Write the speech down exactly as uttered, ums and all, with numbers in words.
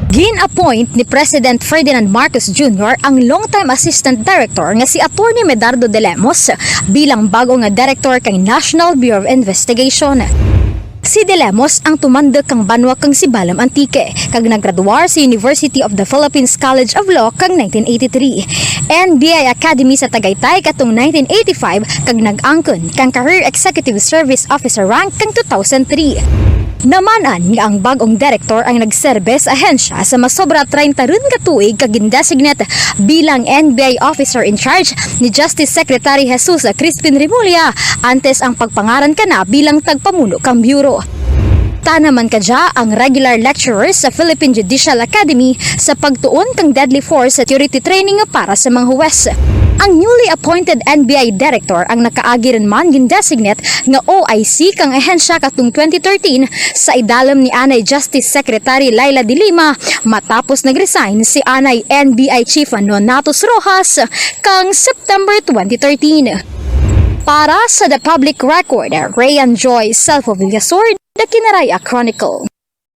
Gin-appoint ni President Ferdinand Marcos Junior ang long-time Assistant Director nga si Attorney Medardo De Lemos bilang bag-o nga Director kang National Bureau of Investigation. Si De Lemos ang tumanduk kang banwa kang Sibalom, Antique, kag naggraduar sa University of the Philippines College of Law kang nineteen eighty-three, N B I Academy sa Tagaytay katong nineteen eighty-five, kag nag-angkon kang Career Executive Service Officer rank kang two thousand three. Naman-an nga ang bag-ong direktor ang nagserbe sa ahensya sa masobra treinta run ka tuig kag gin-designate bilang N B I Officer in Charge ni Justice Secretary Jesus Crispin Remulla antes ang pagpangaran kana bilang tagpamuno kang Bureau. Tana man kadya ang regular lecturers sa Philippine Judicial Academy sa pagtuon kang deadly force security training para sa mga huwes. Ang newly appointed N B I Director ang nakaagi run man gin-designate nga O I C kang ahensya katong twenty thirteen sa idalum ni anay Justice Secretary Leila de Lima matapos nag-resign si anay N B I Chief Nonatus Roxas kang September twenty thirteen. Para sa The Public Record, Rayan Joy Salvo Villasor, The Kinaray-a Chronicle.